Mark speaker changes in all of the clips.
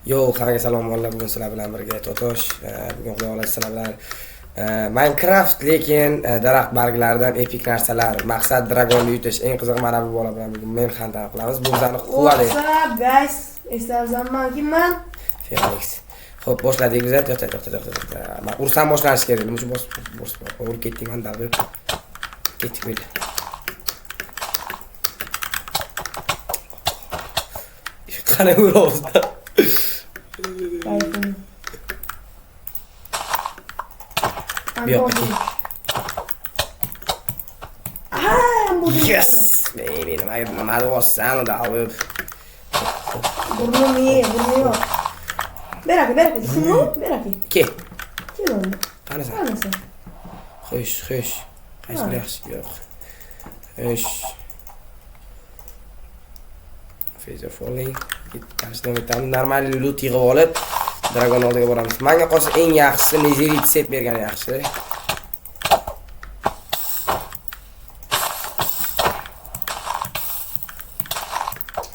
Speaker 1: Yo, hammaga salom bolalar, bugun sizlar bilan birga Totosh, bugun xudo xohlasa sizlar bilan Minecraft, lekin daraxt barglaridan epik narsalar, maqsad dragonni yutish. Eng qizig'i mana bu bola bilan bugun men xandan qilamiz. Bu bizani quvadi.
Speaker 2: What's up guys? Eslayapsanmi kimman?
Speaker 1: Felix. Xo'p, boshladik biz. To'xta, to'xta, to'xta, to'xta. Men ursam boshlanishi kerak. Nima uchun bos bos urib ketding man dalib. Ketdik bu. Qani uramiz? Bu yoqqa kel. Yes! Baby, nima nima deyapsan dalib?
Speaker 2: Burnim ye, burni yo'q. Ber aka, ber aka, shuni ber aka.
Speaker 1: Kel.
Speaker 2: Kel onda.
Speaker 1: Qanasan?
Speaker 2: Qanasan?
Speaker 1: Xo'sh, xo'sh. Qaysi biri yaxshi? Yo'q. Xo'sh. Feather falling. Davom etamiz. Normal loot yig'ib olib, dragon oldiga boramiz. Menga qolsa eng yaxshisi Nezerit set bergani yaxshi.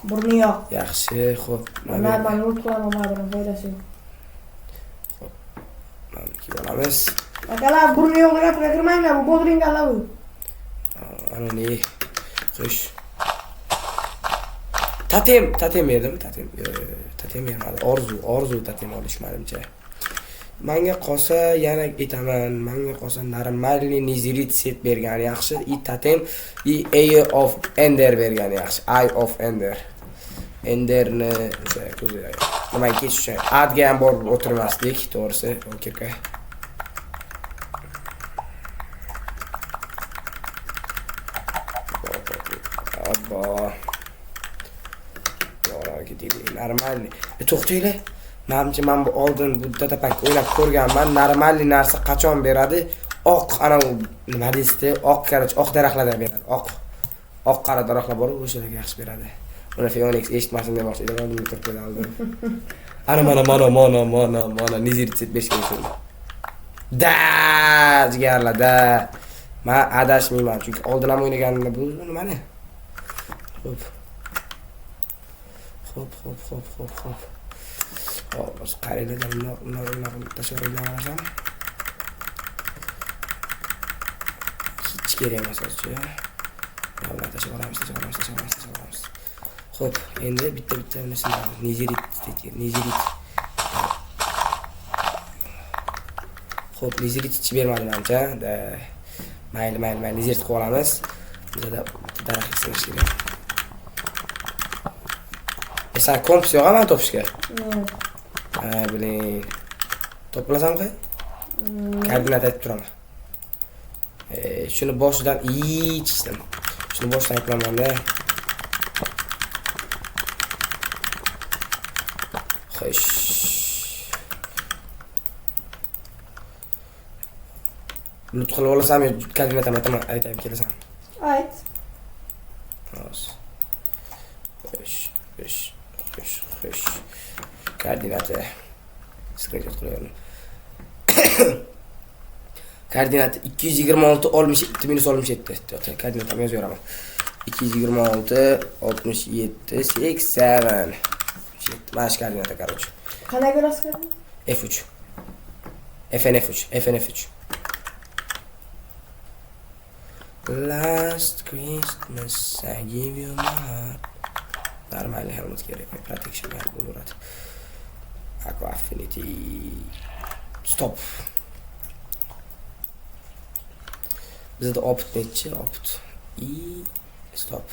Speaker 2: Burni yo'q.
Speaker 1: Yaxshi, xo'p.
Speaker 2: Normal loot qilaman, baribir foydasi yo'q.
Speaker 1: Xo'p. Mana kiyib olamiz.
Speaker 2: Akalar, burni yo'q gapiga kirmanglar, bu bodringlar bu.
Speaker 1: Ana ne? Xo'sh. Totem, totem berdimi? Totem, totem bermadi. Orzu, orzu totem olish menimcha. Menga qolsa yana aytaman, menga qolsa normalniy Nezerit set bergani yaxshi, i totem, i Eye of Ender bergani yaxshi. Eye of Ender. Enderni o'sha ko'zi nimaga ketish uchun adga ham borib o'tirmasdik, to'g'risi, okey. Obbo. Normalniy. To'xtanglar. Menimcha men bu oldin bu datapack o'ynab ko'rganman. Normalniy narsa qachon beradi? Oq, ana u nima deydi? Oq, короче, oq daraxtlardan beradi. Oq. Oq qora daraxtlar bor, o'shalarga yaxshi beradi. Uni Phoenix eshitmasin demoqchi edim, oldin turib qo'ydi. Ana mana mana mana mana mana Nezerit set 5 ga o'tdi. Da, jigarlar, da. Men adashmayman, chunki oldin ham o'ynaganimda bu nimani? Xo'p. Xo'p, xo'p, xo'p, xo'p, xo'p. Hop, qaranglar, bundoq, bundoq, bundoq tashlab yuborsam. Hech kerak emas hozircha. Bundoq tashlab olamiz, tashlab olamiz, tashlab olamiz, tashlab olamiz. Xo'p, endi bitta-bitta narsani Nezerit deydi, Nezerit. Xo'p, Nezerit ichib bermadi menimcha. Da. Mayli, mayli, mayli, Nezerit qilib olamiz. Bizda daraxt sinish kerak. Sen kompas yo'q man topishga?
Speaker 2: Yo'q.
Speaker 1: Ha, biling. Topilasanmi? Koordinat aytib turaman. Shuni boshidan ichdim. Shuni boshidan aytmamanda. Xo'sh. Lut qilib olasanmi yo koordinat aytaman, aytayim kelasan.
Speaker 2: Ayt.
Speaker 1: Xo'sh. Xo'sh, xo'sh, xo'sh, xo'sh. Koordinati. Screenshot qilaverdim. Koordinati 226 67 minus 67. To'xta, koordinatamni yozib beraman. 226 67 80. Mana shu koordinata, короче.
Speaker 2: Qanday ko'rasiz koordinat?
Speaker 1: F3. FNF3, FNF3. Last Christmas I give you my heart. Normal helmet kerak, protection mayli bo'laveradi. Aqua Affinity. Stop. Bizda opit nechi? Opit. I stop.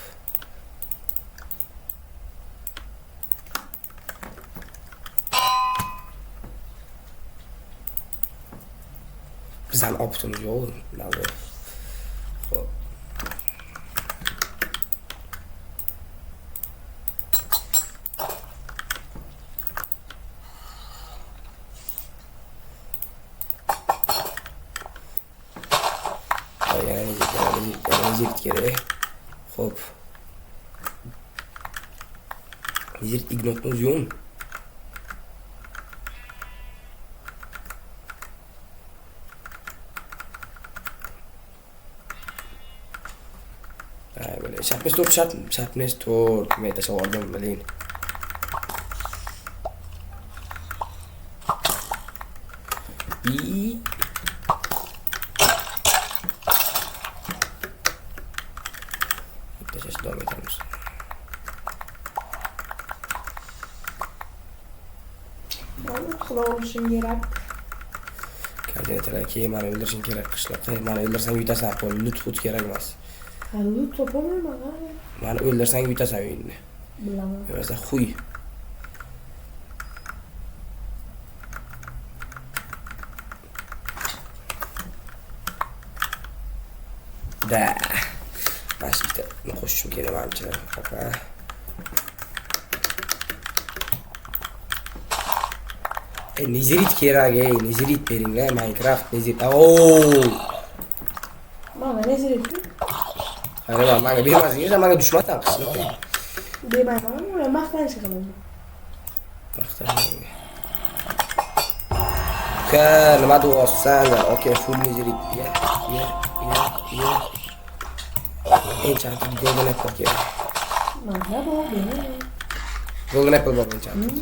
Speaker 1: Bizdan opitimiz yo'q. Xo'p. Nezerit kerak. Xo'p. Nezerit ignotni o'zi yo'qmi? Ay, böyle Sharpness 4, Sharpness 4. Men tashlab oldim, biling. I tashlashda davom etamiz.
Speaker 2: Uxlashim kerak.
Speaker 1: Koordinatalar keyin mani o'ldirishing kerak qishloqqa. Mani o'ldirsang yutasan, qo'l lut kerak emas.
Speaker 2: Ha, loot topolmayman ha.
Speaker 1: Mani o'ldirsang yutasan o'yinni.
Speaker 2: Bilaman.
Speaker 1: Bo'lmasa xuy. Da. Mana shu ikkitani qo'shishim kerak manimcha. Opa. Nezerit kerak, ey, nezerit beringlar, Minecraft nezerit. Oo!
Speaker 2: Mana nezerit.
Speaker 1: Hayır, manga bermasang, sen manga dushmansan qishloqqa.
Speaker 2: Bermayman, men maqtanish qilaman.
Speaker 1: Maqtanish. Uka, nima deyapsan? Okey, full nezerit. Ya, ya, ya, ya. Enchanted golden apple kerak.
Speaker 2: Mana bu, bermayman.
Speaker 1: Golden apple bor enchanted.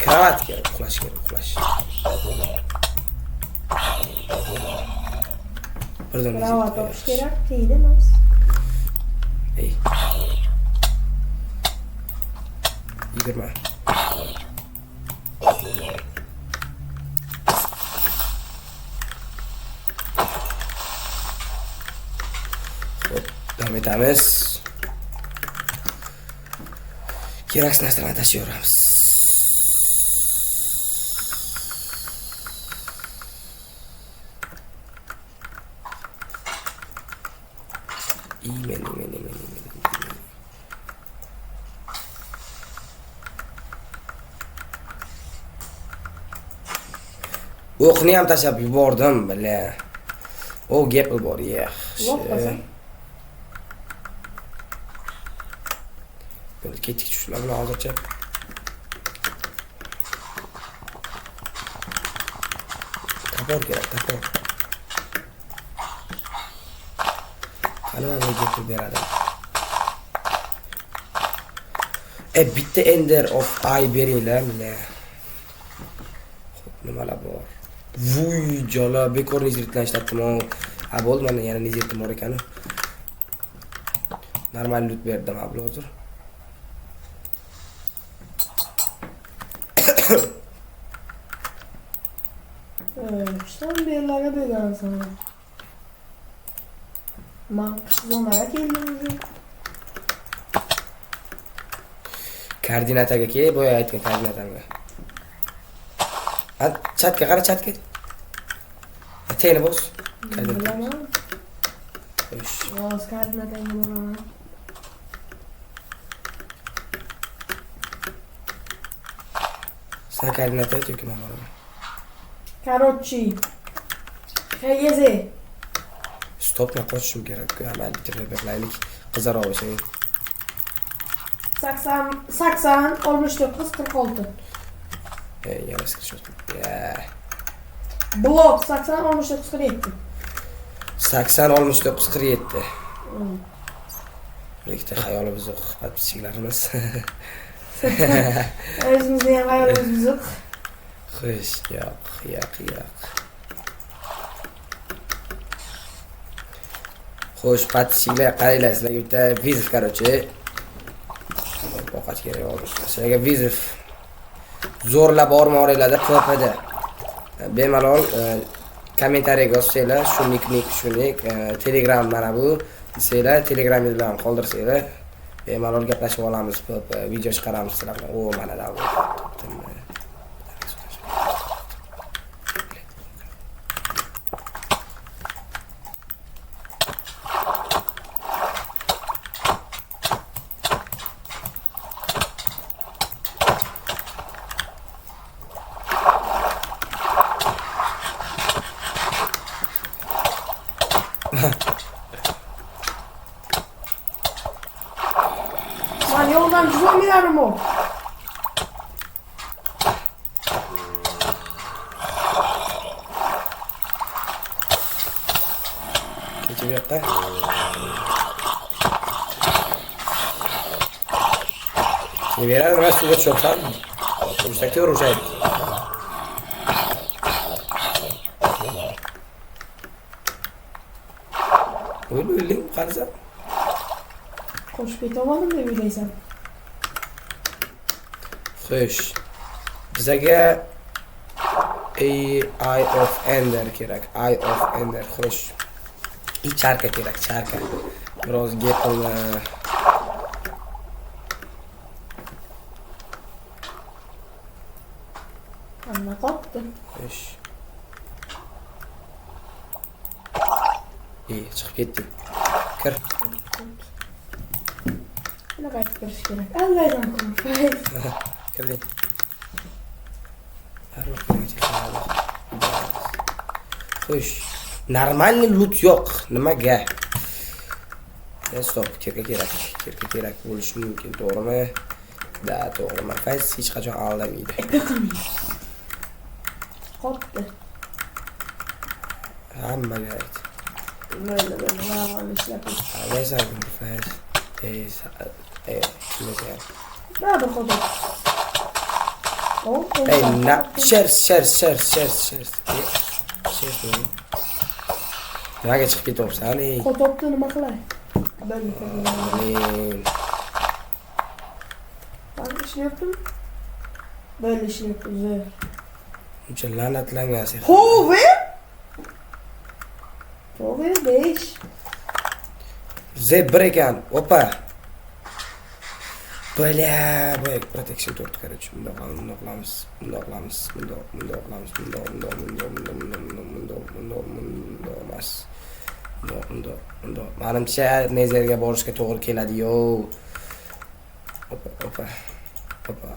Speaker 1: Kravat kerak, uxlash kerak, uxlash. Bir dona
Speaker 2: Kravat topish kerak, qiyin emas.
Speaker 1: Ey. 20. Xo'p, davom etamiz. Keraksiz narsalarni tashlayveramiz. Men. O'qni ham tashlab yubordim, bile. O gapil bor, yaxshi. Bo'ldi, ketdik shular bilan hozircha. Topor kerak, topor. Qani menga gapil beradi. Bitta Ender of Eye beringlar, bile. Xo'p, nimalar bor? Vuy, jola, bekor nezeritlar ishlatdim. Ha, bo'ldi, mana yana nezeritim bor ekan. Normal loot berdim, ha, hozir.
Speaker 2: Sen bir yerlarga bergansan. Man zonaga keldim o'zi.
Speaker 1: Koordinataga kel, boya aytgan koordinatamga. Ha, chatga qara, chatga. Teni bos.
Speaker 2: Bilaman. Hozir koordinataga boraman.
Speaker 1: Sen koordinata ayt yoki men boraman.
Speaker 2: Короче, Hayeze.
Speaker 1: Stop, men qochishim kerak. Mayli, bitta qilaylik. Qizarroq bo'lsin.
Speaker 2: 80 80 69 46.
Speaker 1: Yana screenshot.
Speaker 2: Blok 80 69 47.
Speaker 1: 80 69 47. Bir ikkita xayoli buzuq podpischilarimiz.
Speaker 2: O'zimizni ham xayolimiz buzuq.
Speaker 1: Xo'sh, yo'q, yo'q, yo'q. Xo'sh, podpischilar, qaranglar, sizlarga bitta vizov, короче. Ovqat kerak hozir. Sizlarga vizov zo'rlab borma oranglarda PvPda. Bemalol kommentariyaga yozsanglar, shu nik, shu nik, Telegram mana bu desanglar, Telegram bilan qoldirsanglar, bemalol gaplashib olamiz, PvP video chiqaramiz sizlar bilan. O, mana da bu.
Speaker 2: Lan yoldan zombilerim o.
Speaker 1: Kecha bu yoqqa. Keberadi, nima suvga tushibsan? Urishakda urushaydi. O'ylayman, qarasa.
Speaker 2: Qo'shib ketaman deb o'ylaysan.
Speaker 1: Xo'sh. Bizaga Eye of Ender kerak. Eye of Ender. Xo'sh. И charka kerak, charka. Biroz gapilni
Speaker 2: Hamma qotdi.
Speaker 1: Xo'sh. Chiqib ketdik. Kir.
Speaker 2: Buni qaytib kirish kerak. Allaydan ko'rpay.
Speaker 1: Kirdik. Xo'sh. Нормальный loot yo'q. Nimaga? Stop, kirka kerak. Kirka kerak bo'lishi mumkin, to'g'rimi? Da, to'g'ri. Fayz hech qachon aldamaydi.
Speaker 2: Qotdi.
Speaker 1: Hammaga ayt.
Speaker 2: Mayli, mayli, ishlab.
Speaker 1: Aldaysan, Fayz. Kimasa.
Speaker 2: Baribir qotdi.
Speaker 1: Ey, na, shers. Shers. Nimaga chiqib ketyapsan, ey?
Speaker 2: Qotibdi, nima qilay?
Speaker 1: Men
Speaker 2: ishlayaptim. Bo'ldi, ishlayapti, zo'r.
Speaker 1: Uncha la'natlangan sen.
Speaker 2: Hover? Hover 5.
Speaker 1: Z1 ekan. Opa. Бля, boya protection 4, короче. Bundoq qilamiz, bundoq qilamiz, bundoq qilamiz, bundoq emas. Bundoq. Menimcha Netherga borishga to'g'ri keladi, yo. Opa. Opa.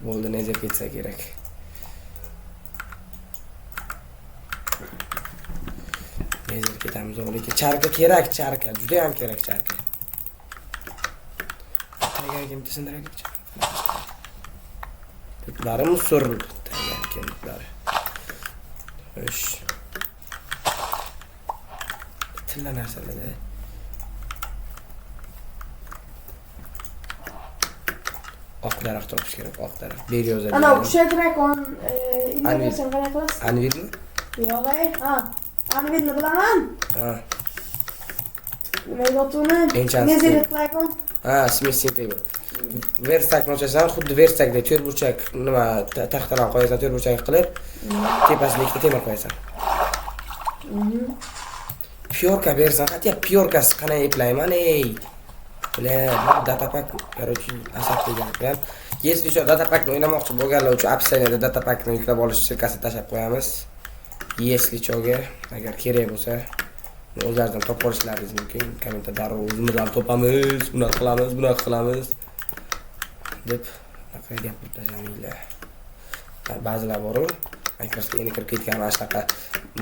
Speaker 1: Bo'ldi, Nether ketsa kerak. Nether ketamiz, lekin charka kerak, charka. Juda ham kerak charka. Taygan bitta sindiraylik. Butlari musor taygan ekan butlari. Xo'sh. Tilla narsalarda. Oq daraxt topish kerak, oq daraxt. Beryoza.
Speaker 2: Ana o'sha drakon innovatsion qanday qilasiz?
Speaker 1: Anvilmi?
Speaker 2: Yo'q, ha. Anvilni bilaman.
Speaker 1: Ha.
Speaker 2: Nima otini? Nether dragon.
Speaker 1: Ha, smithing table. Verstakni ochasan, xuddi verstakdek to'rtburchak nima taxtalarni qo'yasan, to'rtburchak qilib, tepasiga ikkita temir qo'yasan. Piyorka bersan, hatto piyorkasi qanday eplayman, ey. Бля, bu datapack, короче, asab degan ekan. Если что, datapackni o'ynamoqchi bo'lganlar uchun описаниеda datapackni yuklab olish ссылкasini tashlab qo'yamiz. Если cho'ga, agar kerak bo'lsa, o'zlaridan topib olishlaringiz mumkin. Kommentda darrov o'zimizdan topamiz, bunaqa qilamiz, bunaqa qilamiz deb bunaqa gapirib tashlamanglar. Ba'zilar bor-u, Minecraftga endi kirib ketgan mana shunaqa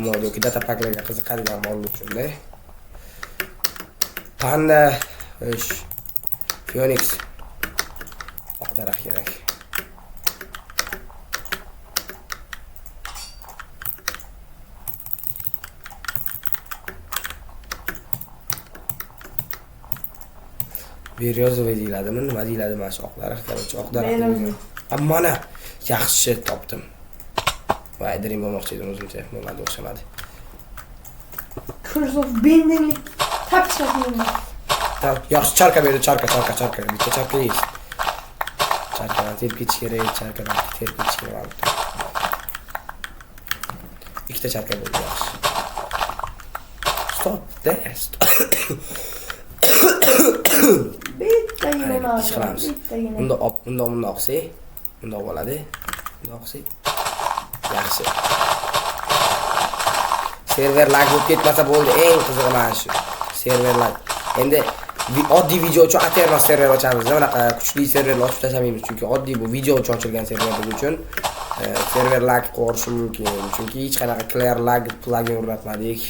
Speaker 1: mod yoki datapacklarga qiziqadigan bolalar uchun-da. Panda, xo'sh, Phoenix. Oq daraxt kerak. Beryozoviy deyiladimi? Nima deyiladi mana shu oq daraxt? Короче, oq daraxt. Mana yaxshi topdim. Voy, dream bo'lmoqchi edim o'zimcha, bo'lmadi, o'xshamadi.
Speaker 2: Curse of Binding tapchakmi?
Speaker 1: Yaxshi charka berdi, charka. Bitta charka yeyish. Charkadan terib ketish kerak, charkadan terib ketish kerak. Ikkita charka bo'ldi, yaxshi. Stop, da, stop.
Speaker 2: Bittagina
Speaker 1: ish qilamiz. Bunda op, bundoq qilsak, bundoq bo'ladi. Bundoq qilsak. Yaxshi. Server lag bo'lib ketmasa bo'ldi. Eng qizig'i mana shu. Server lag. Endi oddiy video uchun Aternos server ochamiz. Bunaqa kuchli serverlar ochib tashlamaymiz, chunki oddiy bu video uchun ochilgan server bo'lgani uchun server lag qo'rishi mumkin. Chunki hech qanaqa clear lag plugin o'rnatmadik.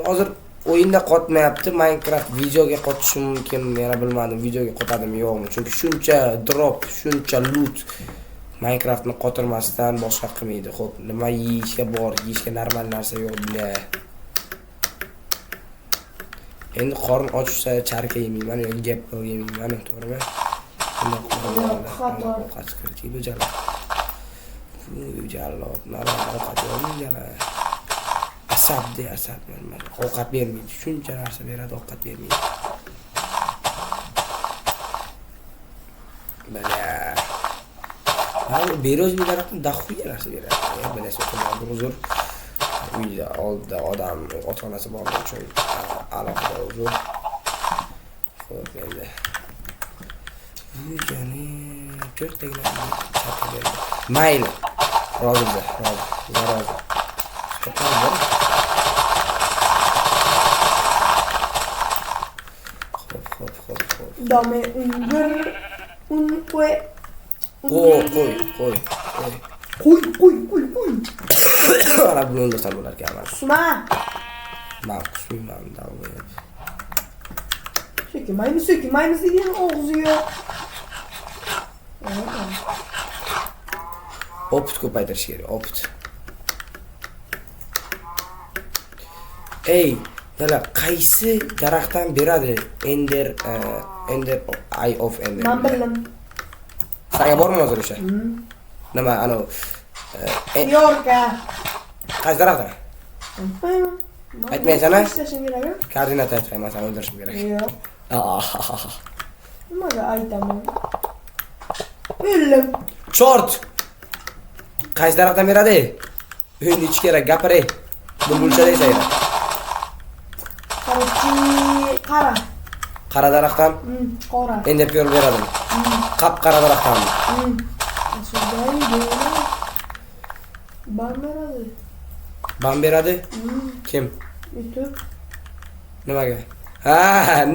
Speaker 1: Hozir o'yinda qotmayapti, Minecraft videoga qotishi mumkin, yana bilmadim videoga qotadimi yo'qmi. Chunki shuncha drop, shuncha loot Minecraftni qotirmasdan boshqa qilmaydi. Xo'p, nima yeyishga bor, yeyishga normal narsa yo'q, bля. Endi qorin ochsa charka yemayman yoki gapple yemayman, to'g'rimi?
Speaker 2: Xato.
Speaker 1: Ovqat kirdi, jalab. Jalab, nima ovqat yo'q, jalab. Asabdi, asab bermadi. Ovqat bermaydi. Shuncha narsa beradi, ovqat bermaydi. Бля. Ha, березовый daraxtdan дохуя narsa beradi. Бля, so'kinadi, uzr. Uyda oldida odam, ota-onasi borligi uchun alohida uzr. Xo'p, endi. Uygani to'rttagina chaqir berdi. Mayli. Rozi biza, rozi. Biza rozi. Xo'p, xo'p, xo'p, xo'p.
Speaker 2: Dame un bir, un qo'y.
Speaker 1: Qo'y, qo'y, qo'y, qo'y.
Speaker 2: Qo'y, qo'y, qo'y, qo'y.
Speaker 1: Ana buni o'ldirsam bo'lar ekan man.
Speaker 2: Qusma.
Speaker 1: Man qusmayman, dalbo'yib.
Speaker 2: So'kinmaymiz, so'kinmaymiz degan og'ziga.
Speaker 1: Опыт ko'paytirish kerak, опыт. Ey, dala, qaysi daraxtdan beradi Ender, Ender Eye of Ender?
Speaker 2: Man bildim.
Speaker 1: Sanga bormi hozir o'sha? Nima, anavi,
Speaker 2: Yorka.
Speaker 1: Qaysi daraxtdan?
Speaker 2: Aytmayman.
Speaker 1: Aytmaysan, a?
Speaker 2: Ishlashim kerak.
Speaker 1: Koordinat aytmayman, seni o'ldirishim kerak.
Speaker 2: Yo'q.
Speaker 1: Aa.
Speaker 2: Nimaga aytaman? O'ldim.
Speaker 1: Chort! Qaysi daraxtdan beradi? Uyni ichi kerak, gapir ey. Bulbulcha deysan.
Speaker 2: Короче, qara.
Speaker 1: Qara daraxtdan?
Speaker 2: Qora.
Speaker 1: Ender Pearl beradimi? Qap-qara daraxtdanmi?
Speaker 2: Shunday Ban beradi.
Speaker 1: Ban beradi? Kim?
Speaker 2: YouTube.
Speaker 1: Nimaga? Ha,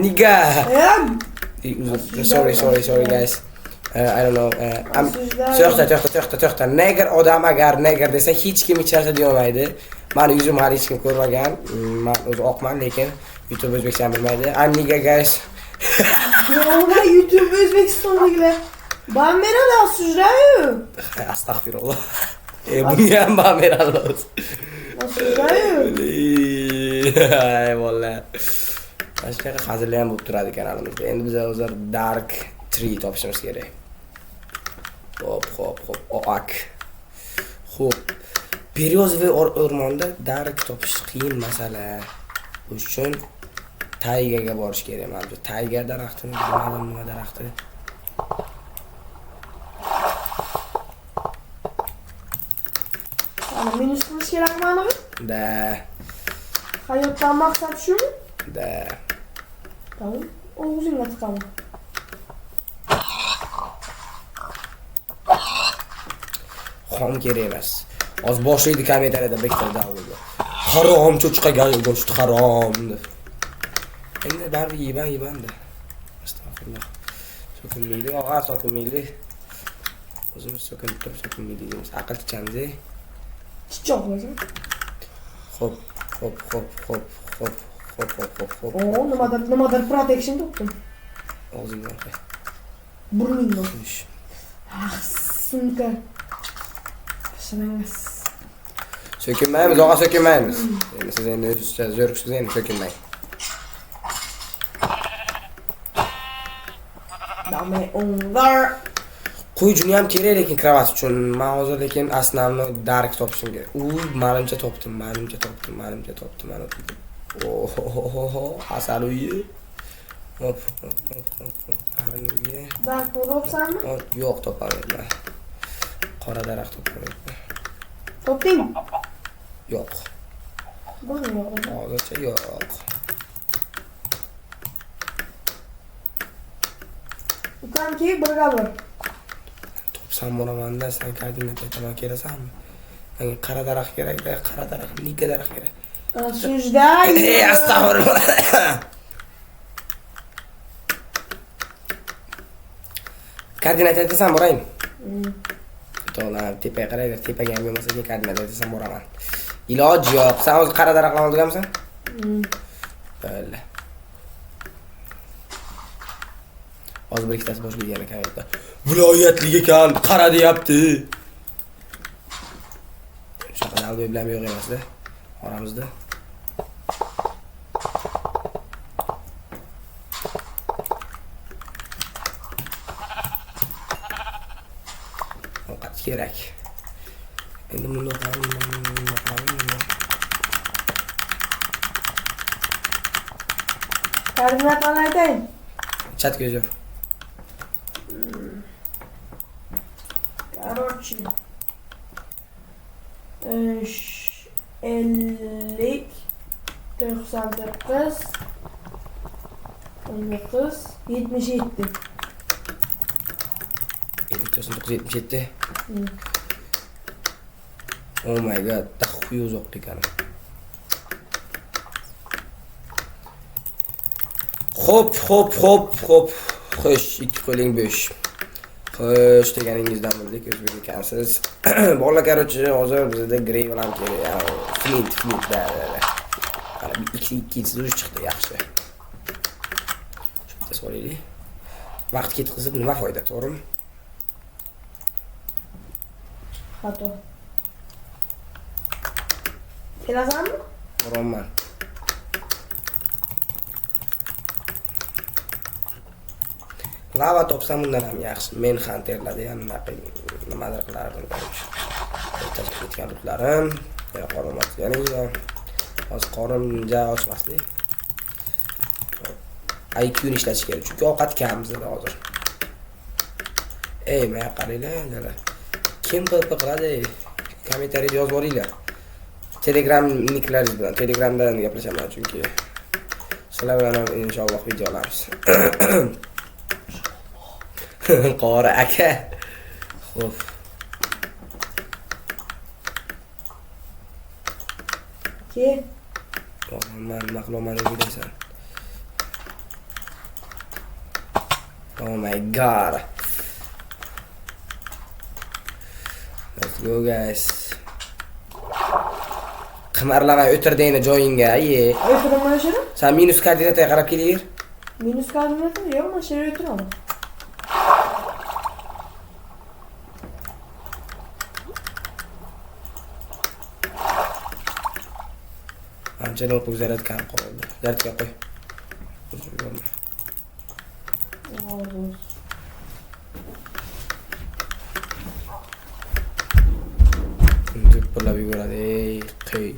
Speaker 1: nigga.
Speaker 2: Ya.
Speaker 1: Sorry, sorry, sorry guys. I don't know.
Speaker 2: Осуждаю.
Speaker 1: To'xta, to'xta, to'xta, to'xta. Neger odam agar neger desa hech kim hech narsa deya olmaydi. Mani yuzim hali hech kim ko'rmagan. Man o'zi oqman, lekin YouTube o'zbekchani bilmaydi. I'm nigga guys.
Speaker 2: Yo'q, YouTube O'zbekistondagilar. Ban beradi, осуждаю.
Speaker 1: Astag'firulloh. Bunga ham ban beradi o'zi.
Speaker 2: Осуждаю.
Speaker 1: Ay, bola. Mana shunaqa hazillar ham bo'lib turadi kanalimizda. Endi biz hozir Dark Tree topishimiz kerak. Hop, hop, hop, oak. Xo'p. Березовый o'rmonda dark topish qiyin masala. O'sha uchun taygaga borish kerak manimcha. Tayga daraxtini bilmadim nima daraxti.
Speaker 2: Ana minus qilish kerakmi anig'i?
Speaker 1: Da.
Speaker 2: Hayotdan maqsad shumi?
Speaker 1: Da.
Speaker 2: Tamam. Og'zingga tiqaman.
Speaker 1: Xom kerak emas. Hozir boshlaydi kommentariyada bitta davlga. Harom cho'chqa go'sht harom deb. Endi baribir yeyman, yeyman-da. Astag'firulloh. So'kinmaylik, og'a, so'kinmaylik. O'zimiz so'kinib turib so'kinmaylik deymiz. Aql tichamiz.
Speaker 2: Chichoq o'zi.
Speaker 1: Xo'p, xo'p, xo'p, xo'p, xo'p, xo'p, xo'p, xo'p, xo'p.
Speaker 2: O, nimadir, nimadir protection topdim.
Speaker 1: Og'zingdan qo'y.
Speaker 2: Burningdan.
Speaker 1: Xo'sh.
Speaker 2: Ah, sumka. Shiringiz.
Speaker 1: So'kinmaymiz, og'a, so'kinmaymiz. Endi siz endi o'zizcha zo'rsiz, endi so'kinmang.
Speaker 2: Dame o'ng'ar.
Speaker 1: Qo'y juni ham kerak lekin kravat uchun. Men hozir lekin asnamni dark topishim kerak. U menimcha topdim, menimcha topdim, menimcha topdim, mana topdim. Oho, asal uyi. Hop, hop, hop, hop, hop, arini uyi.
Speaker 2: Dark topsanmi?
Speaker 1: Hop, yo'q, topolmayman. Qora daraxt topolmayman.
Speaker 2: Topdingmi?
Speaker 1: Yo'q.
Speaker 2: Bormi yo'q?
Speaker 1: Hozircha yo'q.
Speaker 2: Ukam keyin birga bor.
Speaker 1: Topsam bo'lamanda, sen koordinat aytaman, kelasanmi? Menga qara daraxt kerak-da, qara daraxt, nega daraxt kerak?
Speaker 2: Осуждаю.
Speaker 1: Ey, astag'firulloh. Koordinat aytasan, boraymi? To'g'ri, tepaga qarayver, tepaga ham bo'lmasa keyin koordinat aytasan, boraman. Iloji yo'q. Sen o'zi qara daraxtlarni olganmisan? Bo'ldi. Hozir bir ikkitasi boshlaydigan ekan yerda. Viloyatlik ekan, qara deyapti. Shunaqa dalboy bilan yo'q emasda. Oramizda. Ovqat kerak. Endi bundoq qilamiz, bundoq qilamiz, bundoq.
Speaker 2: Koordinatlarni aytayim.
Speaker 1: Chatga yozib.
Speaker 2: Короче. 50 99 19 77.
Speaker 1: 50 99 77. Oh my god, daxuy uzoq ekan. Xo'p, xo'p, xo'p, xo'p. Xo'sh, ikki qo'ling bo'sh. Xo'sh deganingizdan bildik, o'zbek ekansiz. Bolalar, короче, hozir bizda gravel ham kerak. Flint, flint da. Qara, ikkinchisi uch chiqdi, yaxshi. Shu bittasi olaylik. Vaqt ketkazib nima foyda, to'g'rimi?
Speaker 2: Xato. Kelasanmi?
Speaker 1: Boraman. Lava topsam undan ham yaxshi. Men hunterlarda ham nimadir qilardim, короче. Tashlab ketgan rutlarim, yana qorin ochganim. Hozir qorin ja ochmasdi. IQ ni ishlatish kerak, chunki ovqat kam bizda hozir. Ey, menga qaranglar, kim PvP qiladi? Kommentariyada yozib yuboringlar. Telegram nicklaringiz bilan, Telegramdan gaplashaman, chunki sizlar bilan ham inshaalloh video olamiz. Qori aka. Xo'p.
Speaker 2: Ke.
Speaker 1: Man nima qilaman deb o'ylaysan? Oh my god. Let's go guys. Qimarlamay o'tirdingni joyingga, ye.
Speaker 2: O'tiraman shuni?
Speaker 1: Sen minus koordinataga qarab kelaver.
Speaker 2: Minus koordinata yo'q, men shu yerga o'tiraman.
Speaker 1: Ancha notebook zaryadkam qoldi. Zaryadka qo'y. Deb yuguradi, ey, qiy.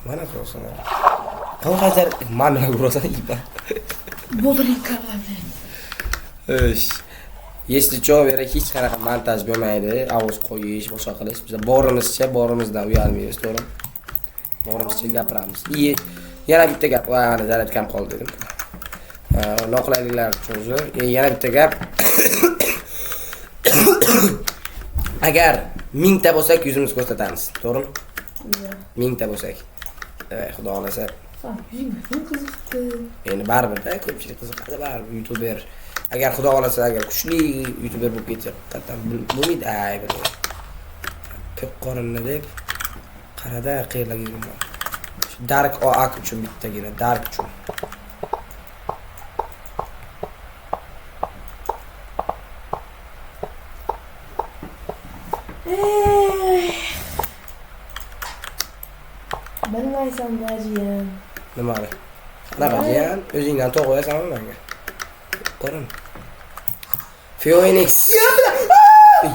Speaker 1: Mana tursan. Qancha mana urasan, iba. Ish. Если чё, vera hech qanaqa montaj bo'lmaydi, ovoz qo'yish, boshqa qilish. Biz borimizcha, borimizdan uyalmaymiz, to'g'rimi? Borimizcha gapiramiz. Yana bitta gap, va ana zaryadkam qoldi dedim. Noqulayliklar uchun uzr. Yana bitta gap. Agar 1000 ta bo'lsak yuzimiz ko'rsatamiz, to'g'rimi? 1000 ta bo'lsak. Xudo xolasa. Endi baribir-da ko'pchilik qiziqadi, baribir youtuber. Agar xudo xolasa, agar kuchli youtuber bo'lib ketsa, qattan bo'lmaydi, ay bilmayman. Ko'p qorinni deb qarada qayerlarga yuribman. Shu Dark Oak uchun bittagina, Dark uchun.
Speaker 2: Bilmaysan jiyan.
Speaker 1: Nimani? Qanaqa jiyan? O'zingdan to'g' qo'yasanmi menga? Qorin. Phoenix.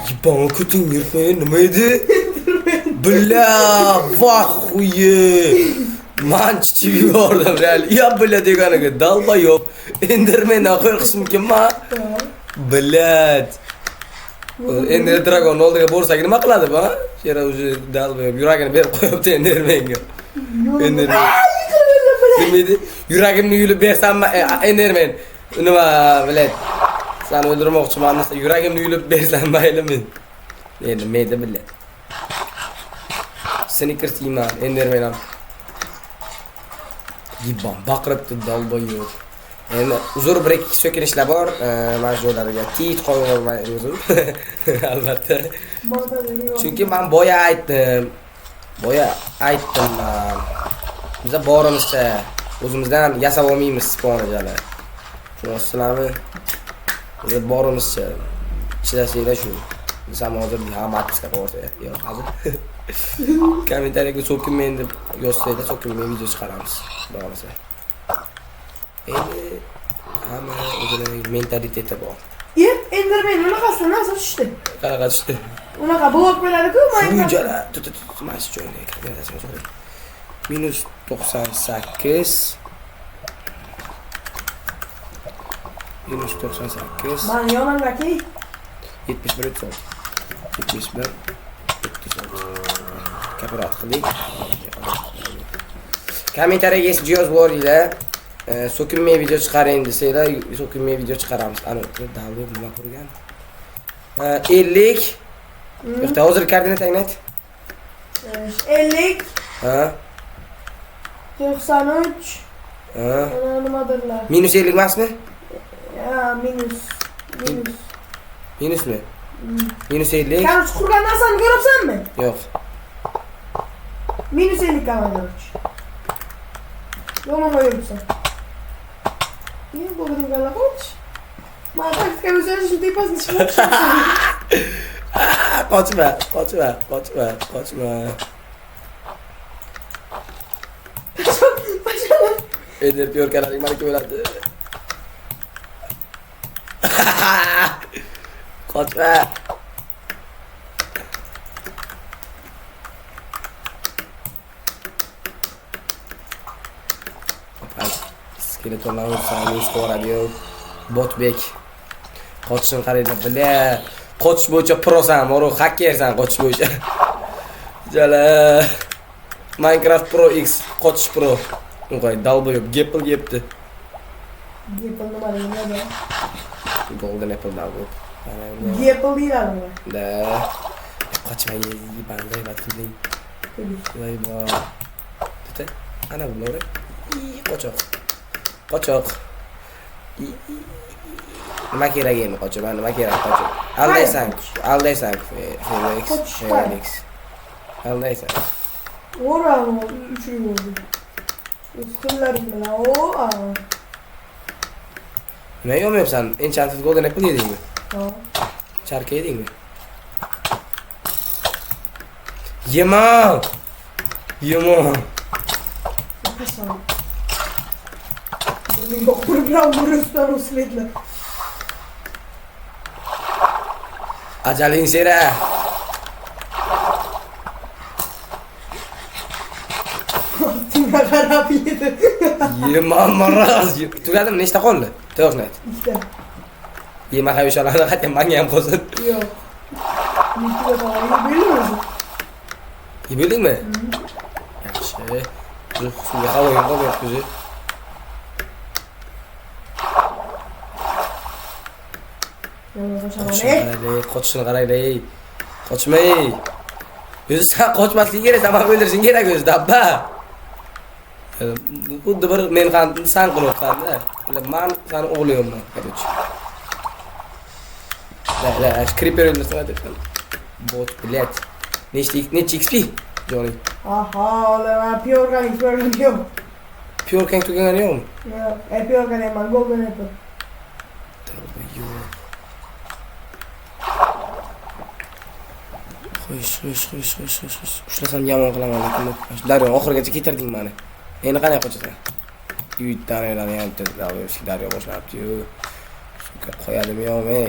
Speaker 1: Yibon kuting yurtmay nima edi? Billa, vaxuye. Man chichib yubordim real. Ya billa deganiga dalbayob. Endermendan qo'rqish mumkinmi? Блядь. Ender Dragon oldiga borsak nima qiladi bu? Shera уже dalbayob yuragini berib qo'yibdi Endermenga. Enderman. Nima edi? Yuragimni yulib bersammi Enderman? Nima, блядь. Seni o'ldirmoqchiman desa yuragimni yulib bersam maylimi? Endi nima edi, блядь. Snickers yeyman, Enderman ham. Yibon, baqiribdi dalbayob. Endi uzr bir ikki so'kinishlar bor, mana shu joylarga tit qo'yib o'zim. Albatta. Chunki men boya aytdim. Boya aytdim men. Biz borimizcha o'zimizdan yasab olmaymiz spawn jala. Tushunasizlarmi? Biz borimizcha ishlasanglar shu. Desam hozir hamma atpiska qo'ysa, yo'q, hozir. Kommentariyaga so'kinmang deb yozsanglar, so'kinmay video chiqaramiz. Xudo xolasa. Endi hamma o'zining mentaliteti bor.
Speaker 2: Enderman unaqasi narsa tushdi.
Speaker 1: Qanaqa tushdi?
Speaker 2: Unaqa blok bo'ladi-ku,
Speaker 1: Minecraft. Tut, mana shu joyga koordinatasini so'rang. Minus 98. Minus 98.
Speaker 2: Man yonimdagi
Speaker 1: 71 36. 71 36. Kapirat qildik. Kommentariyaga SG yozib yuboringlar. So'kinmay video chiqaring desanglar, so'kinmay video chiqaramiz. Ana, davlat nima qurgan? 50. Yo'qda, hozir koordinatangni ayt.
Speaker 2: 50.
Speaker 1: Ha?
Speaker 2: 93.
Speaker 1: Ha?
Speaker 2: Ana nimadirlar.
Speaker 1: Minus 50 emasmi?
Speaker 2: Ya, minus. Minus.
Speaker 1: Minusmi? Minus 50.
Speaker 2: Короче, qurgan narsani ko'ryapsanmi?
Speaker 1: Yo'q.
Speaker 2: Minus 50 kaman, короче. Yo'lga yuribsan. Ne bu galla qoch? Ma taktika o'zini shu tepasini chiqib
Speaker 1: Qochma, qochma, qochma, qochma.
Speaker 2: Pashana.
Speaker 1: Ender piyorkalaring maniki bo'ladi. Qochma. Skeletonlar o'zini qilib Botbek. Qochishini qaranglar, бля. Qochish bo'yicha prosan, moru xakersan qochish bo'yicha. Jala. Minecraft Pro X qochish pro. Unqay долбоёб gapple yebdi.
Speaker 2: Gapple nima deyiladi?
Speaker 1: Golden Apple долбоёб.
Speaker 2: Gapple deyiladimi?
Speaker 1: Да. Qochma, yeban, g'aybat qilding. Voy bo. Bitta ana bular. Qochoq. Qochoq. Nima kerak endi qochaman, nima kerak qochib. Aldaysan, aldaysan, Felix, Felix. Aldaysan.
Speaker 2: Ora, uchun bo'ldi. O'z qo'llaring bilan, o, a.
Speaker 1: Nima yomyapsan? Enchanted Golden Apple yedingmi?
Speaker 2: Ha.
Speaker 1: Charka yedingmi? Yema! Yema!
Speaker 2: Pashana. Menga qurib bilan urusdan o'sletlar.
Speaker 1: Ajaling sera.
Speaker 2: Tinga qarab yedi.
Speaker 1: Yema maraz. Tugadimi? Nechta qoldi? To'g'rini ayt.
Speaker 2: Ikkita.
Speaker 1: Yema hay o'shalarni hatto menga ham qolsin.
Speaker 2: Yo'q. Ikkita qoldi. Yeb o'zi.
Speaker 1: Yeb bo'ldingmi? Yaxshi. Suvga havoyim qolmayapti o'zi. Qochishini qochishini qaraylik. Qochmay. O'zi sen qochmasliging kerak, sen meni o'ldirishing kerak o'zi, dabba. Xuddi bir men san qilyapsan-da. Man seni o'g'layapman, короче. La, la, creeper o'ldirsin aytyapman. Bot, блядь. Necha XP? Joning.
Speaker 2: Aha, ular piyorkaning piyorkang yo'q.
Speaker 1: Piyorkang tugagani yo'qmi?
Speaker 2: Yo'q, piyorkang emas, golden apple.
Speaker 1: Yo'q. Xo'sh, xo'sh, xo'sh, xo'sh, xo'sh, xo'sh. Ushlasam yomon qilaman, lekin daryo oxirigacha ketirding meni. Endi qanday qochasan? Uy, daryodan ham bitta daryo boshlanibdi-yu. Qo'yadimi yo'qmi?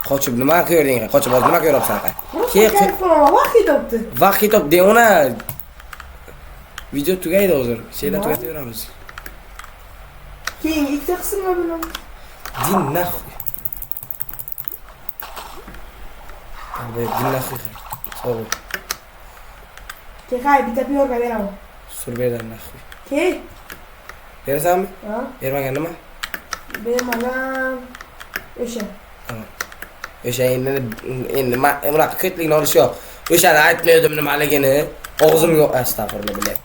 Speaker 1: Qochib nima ko'rding? Qochib hozir nima ko'ryapsan?
Speaker 2: Keyin vaqt ketibdi.
Speaker 1: Vaqt ketibdi, ona. Video tugaydi hozir. Şeylar tugataveramiz.
Speaker 2: Keyin ikkita qismga bo'lamiz.
Speaker 1: Din нахуй. Din нахуй. Sog' bo'l.
Speaker 2: Ke, hay, bitta piyorka beraman.
Speaker 1: Sur berdan нахуй.
Speaker 2: Ke.
Speaker 1: Berasanmi?
Speaker 2: Ha.
Speaker 1: Bermagan nima?
Speaker 2: Bermagan o'sha.
Speaker 1: O'sha endi endi bunaqa ko'tlikni olish yo'q. O'shani aytmaydim nimaligini. Og'zimga astag'firullah bilay.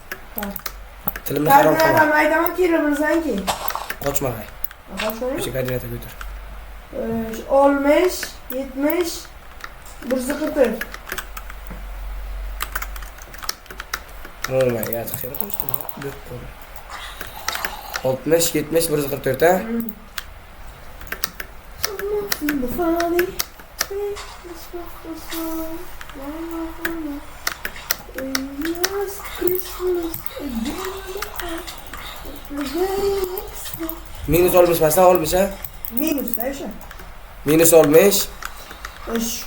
Speaker 1: Tilimni harom qilma.
Speaker 2: Koordinatani aytaman, kerak bilsanki.
Speaker 1: Qochma hay.
Speaker 2: Qochmayman.
Speaker 1: O'sha koordinataga o'tir.
Speaker 2: 60 70 144.
Speaker 1: Oh my god, xeyr qochdim. 60 70 144 ha? Minus olmishmasdan olmish ha?
Speaker 2: Minus da o'sha.
Speaker 1: Minus olmish.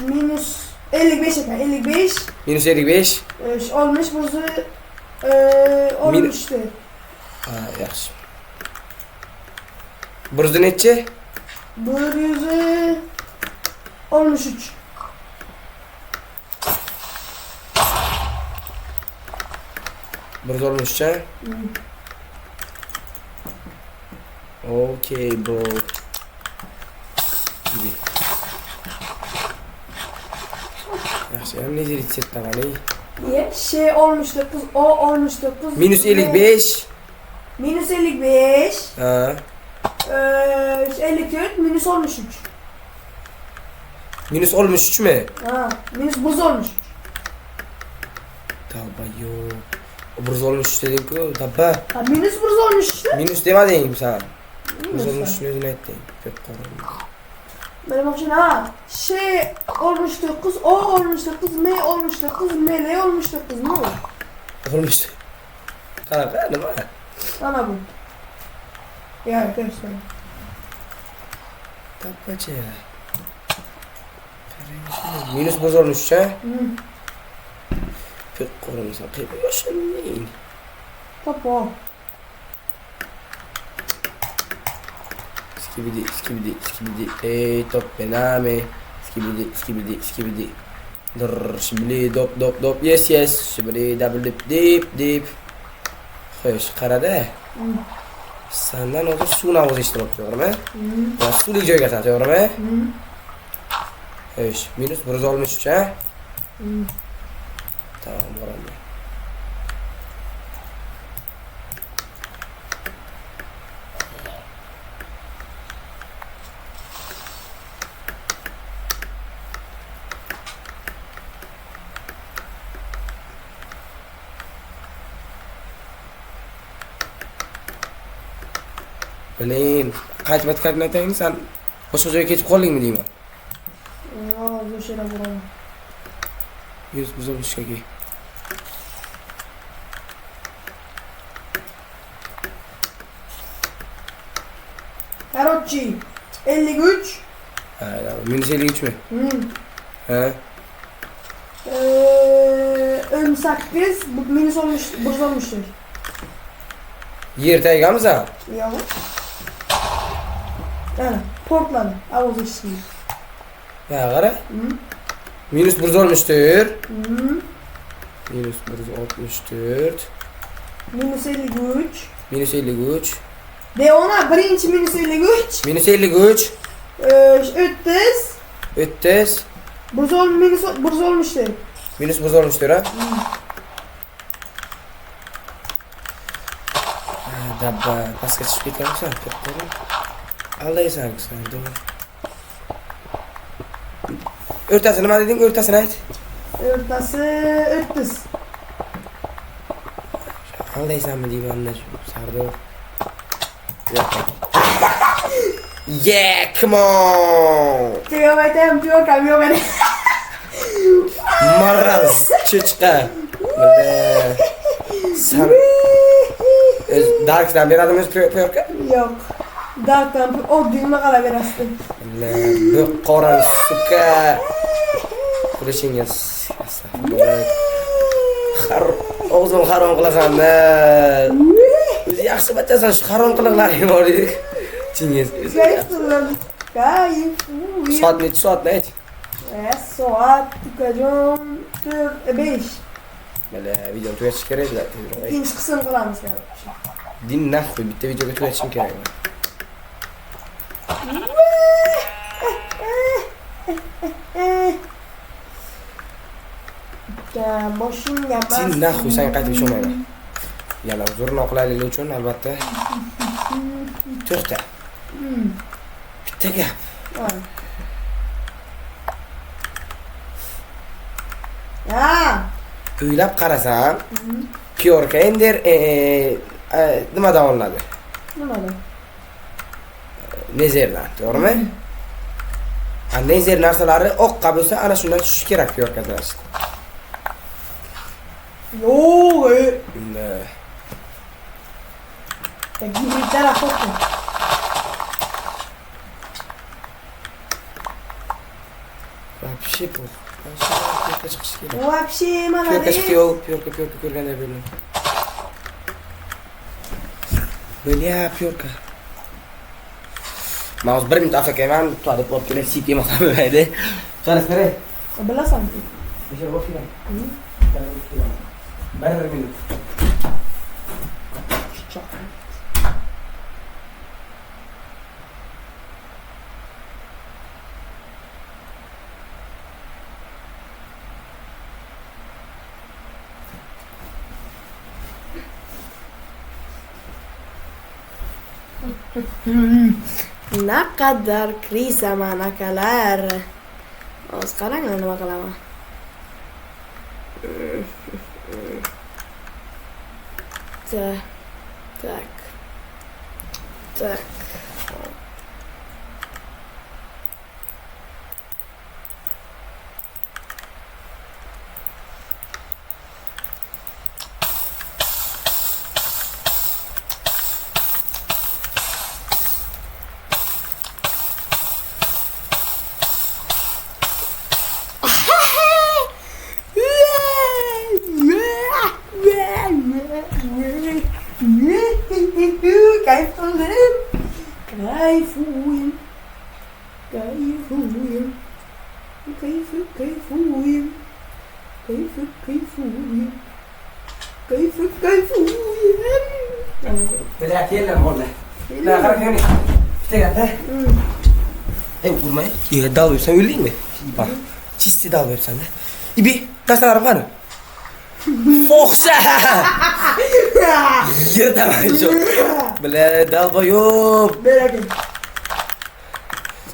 Speaker 2: Minus 55 ekan, 55.
Speaker 1: Minus 55.
Speaker 2: 60 Oltmish to'rt.
Speaker 1: Ha, yaxshi. 100 nechi?
Speaker 2: 163.
Speaker 1: 163 a? Okay, bro. Yaxshi, ham netherite setdan.
Speaker 2: Niye? Ş 69, O 69.
Speaker 1: Minus 55.
Speaker 2: Minus 55.
Speaker 1: Ha.
Speaker 2: 54 minus 13.
Speaker 1: Minus 63 mi?
Speaker 2: Ha, minus 113.
Speaker 1: Tavba yo'q. 163 deding-ku, dabba.
Speaker 2: Ha, minus 113
Speaker 1: Minus demading san.
Speaker 2: Minus.
Speaker 1: 163 ni o'zing aytding. Ko'p qorin.
Speaker 2: Benim akşam ha. Ş 69, O 69, M 69, M L 69 ne olur?
Speaker 1: Olmuş. Qanaqa nima?
Speaker 2: Ana bu. Ya arkadaşlar.
Speaker 1: Dabbachi. Qarang shuni. Minus 163 a?
Speaker 2: Hmm.
Speaker 1: Ko'p qorinsan. Qayerga yoshing?
Speaker 2: Topo.
Speaker 1: Skibidi skibidi skibidi. Ey top bename. Skibidi skibidi skibidi. Drr, shibli dop dop dop. Yes yes. Shibli double dip dip dip. Xo'sh, qarada. Sandan hozir suvni ovozi eshitilyapti, to'g'rimi?
Speaker 2: Hmm.
Speaker 1: Va suvli joygasan, to'g'rimi?
Speaker 2: Hmm.
Speaker 1: Xo'sh, minus 163 a?
Speaker 2: Hmm.
Speaker 1: Tamam, boraman. Блин, qaytib aytganini aytaymi san boshqa joyga ketib qoldingmi deyman.
Speaker 2: Hozir o'sha yerga boraman.
Speaker 1: Yuz buzilishga.
Speaker 2: Короче, 53.
Speaker 1: Ha, minus 53 mi?
Speaker 2: Hmm.
Speaker 1: Ha?
Speaker 2: 18 bu minus olmuş, 164.
Speaker 1: Yer taygamisan?
Speaker 2: Yo'q. Ana, portladi. Ovoz eshitildi.
Speaker 1: Ha, qara.
Speaker 2: Hmm.
Speaker 1: Minus 164.
Speaker 2: Hmm.
Speaker 1: Minus 164.
Speaker 2: Minus 53.
Speaker 1: Minus 53.
Speaker 2: De ona birinchi minus 53.
Speaker 1: Minus 53.
Speaker 2: 30.
Speaker 1: 30.
Speaker 2: 110 minus 164.
Speaker 1: Minus 164 ha? Ha, dabba, pastga tushib ketyapsan, katta. Aldaysan sen, to'g'ri. O'rtasi nima deding? O'rtasini ayt.
Speaker 2: O'rtasi 30.
Speaker 1: Aldaysanmi deyman Sardor. Yo'q. Yeah, come on.
Speaker 2: Tegam aytayim, piyorkam yo'q edi.
Speaker 1: Maraz, cho'chqa. Bile. San o'z Darkdan beradimi o'zi piyorka?
Speaker 2: Yo'q. Darkdan oddiy nima qalaverasizlar.
Speaker 1: Bile, bu qora сука. Qilishingga astag'firullah. Har og'zim harom qilasan-da. O'zi yaxshi bachasan, shu harom qiliqlaring bor edi. Chingiz.
Speaker 2: Kayf qildim. Kayf.
Speaker 1: Soat nechi, soatni ayt.
Speaker 2: Soat ukajon 4 5.
Speaker 1: Bile, videoni tugatish kerak edi tezroq.
Speaker 2: Ikkinchi qism qilamiz короче.
Speaker 1: Din нахуй, bitta videoga tugatishim kerak.
Speaker 2: Bitta boshingga
Speaker 1: Sin нахуй, sen qaytib ishonmayman. Yana uzr noqulaylik uchun albatta. To'xta. Bitta gap.
Speaker 2: Ha. Ha.
Speaker 1: O'ylab qarasam, Piyorka Ender nimadan olinadi?
Speaker 2: Nimadan?
Speaker 1: Nezerdan, to'g'rimi? A Nezer narsalari oqqa bo'lsa, ana shundan tushishi kerak Piyorka значит.
Speaker 2: Yo'q.
Speaker 1: Unda
Speaker 2: Gibridlar охота.
Speaker 1: Вообще пох. Piyorka chiqishi kerak.
Speaker 2: Вообще mana
Speaker 1: Piyorka chiqdi yo'q, piyorka, piyorka ko'rganday bo'ldim. Бля, пёрка. Man hozir 1 minut AFKman, tualet olib kelay, siyib yemasam bo'lmaydi. Tualet kerak.
Speaker 2: Bilasan.
Speaker 1: O'sha bo'lib kerak. 1 minut.
Speaker 2: Naqadar krisaman akalar. Hozir qaranglar nima qilaman. Так. Так. Kayf qildim. Kayfuim. Kayfuim. Kayfu, kayfuim. Kayfu, kayfuim. Kayfu, kayfuim.
Speaker 1: Бля, keldim bo'ldi. La, qara keling. Bitta gapda. Ey, urmay. Dal bersan o'ldingmi? Iba. Чисто dal bersan-da. Ibi, narsalarim qani? Fohsha! Yerdaman shu. Бля, долбоёб.
Speaker 2: Ber aka.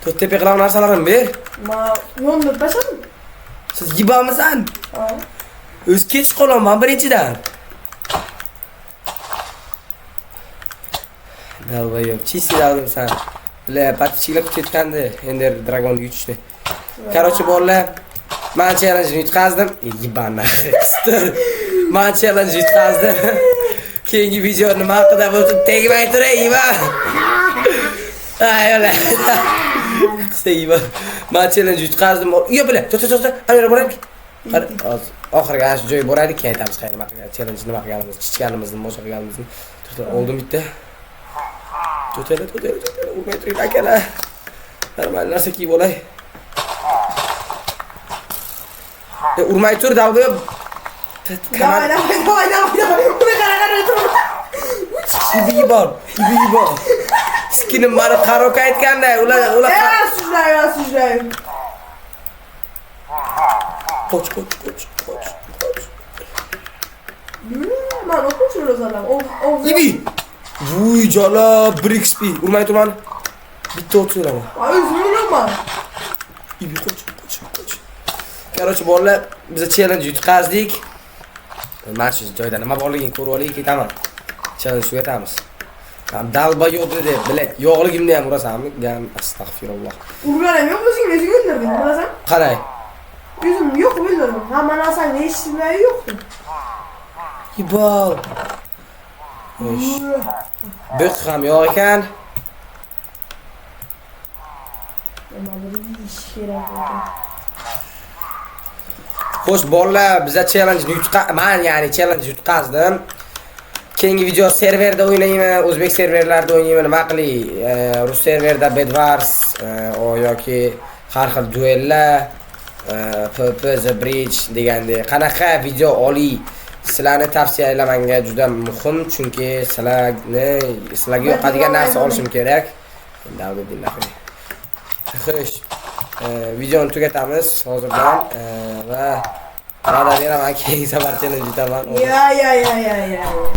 Speaker 1: To'rt tepa qilaman narsalarimni ber.
Speaker 2: Ma yondirib tashladim.
Speaker 1: Siz yibamisan?
Speaker 2: Ha.
Speaker 1: O'zi kech qolaman birinchidan. Долбоёб, чисто dalbsan. Бля, подписчик lar kutayotgandi Ender Dragonni yutishni. Короче, bolalar, men challenge yutqazdim. Yibana. Men challenge yutqazdim. Keyingi video nima haqida bo'lsin tegmay turay, yiba. Ay, ola. Qisqa yiba. Men challenge yutqazdim. Yo, бля, to'xta, to'xta. Ana boraylik. Qara, hozir oxirgi ana shu joyga boraylik, keyin aytamiz qayerda nima qilgan, challenge nima qilganimizni, chichganimizni, mo'sha qilganimizni. To'xta, oldim bitta. To'xtanglar, to'xtanglar, to'xtanglar, urmay turing akalar. Normal narsa kiyib olay. Urmay tur, долбоёб.
Speaker 2: Давай, давай, давай, давай, давай. Uni qara, qara, tur.
Speaker 1: Ibi bor, ibi bor. Skinim mani qaroka aytganda, ular
Speaker 2: Я осуждаю, осуждаю.
Speaker 1: Qoch, qoch, qoch, qoch, qoch.
Speaker 2: Man o'quvchi ro'zalar. Oh,
Speaker 1: Ibi. Vuy jala, 1 XP. Urmay tur mani. Bitta o't so'rama.
Speaker 2: O'zim uraman.
Speaker 1: Ibi qoch, qoch, qoch. Короче, bolalar, biz challenge yutqazdik. Mana shu joyda nima borligini ko'rib olaylik, ketaman. Challenge tugatamiz. Долбоёб deb, блядь, yo'qligimni ham urasanmi? Gam, astag'firulloh.
Speaker 2: Urganim yo'q, o'zing o'zing o'ldirding, bilasan?
Speaker 1: Qalay?
Speaker 2: O'zim yo'q o'ldirdim. Hamma narsangni eshitmay yo'qdi.
Speaker 1: Ibol. Xo'sh. Biq ham yo'q ekan.
Speaker 2: Nimadir yeyish kerak ekan.
Speaker 1: Xo'sh, bolalar, biza challenge yutqa, men ya'ni challenge yutqazdim. Keyingi video serverda o'ynayman, o'zbek serverlarida o'ynayman, nima qilay? Rus serverda Bedwars, o yoki har xil duellar, PvP The Bridge degandek. Qanaqa video oliy sizlarni tavsiyalar menga juda muhim, chunki sizlarga yoqadigan narsa olishim kerak. Xo'sh, videoni tugatamiz hozirdan, va va'da beraman, keyingi safar challenge yutaman.
Speaker 2: Ya ya ya ya ya.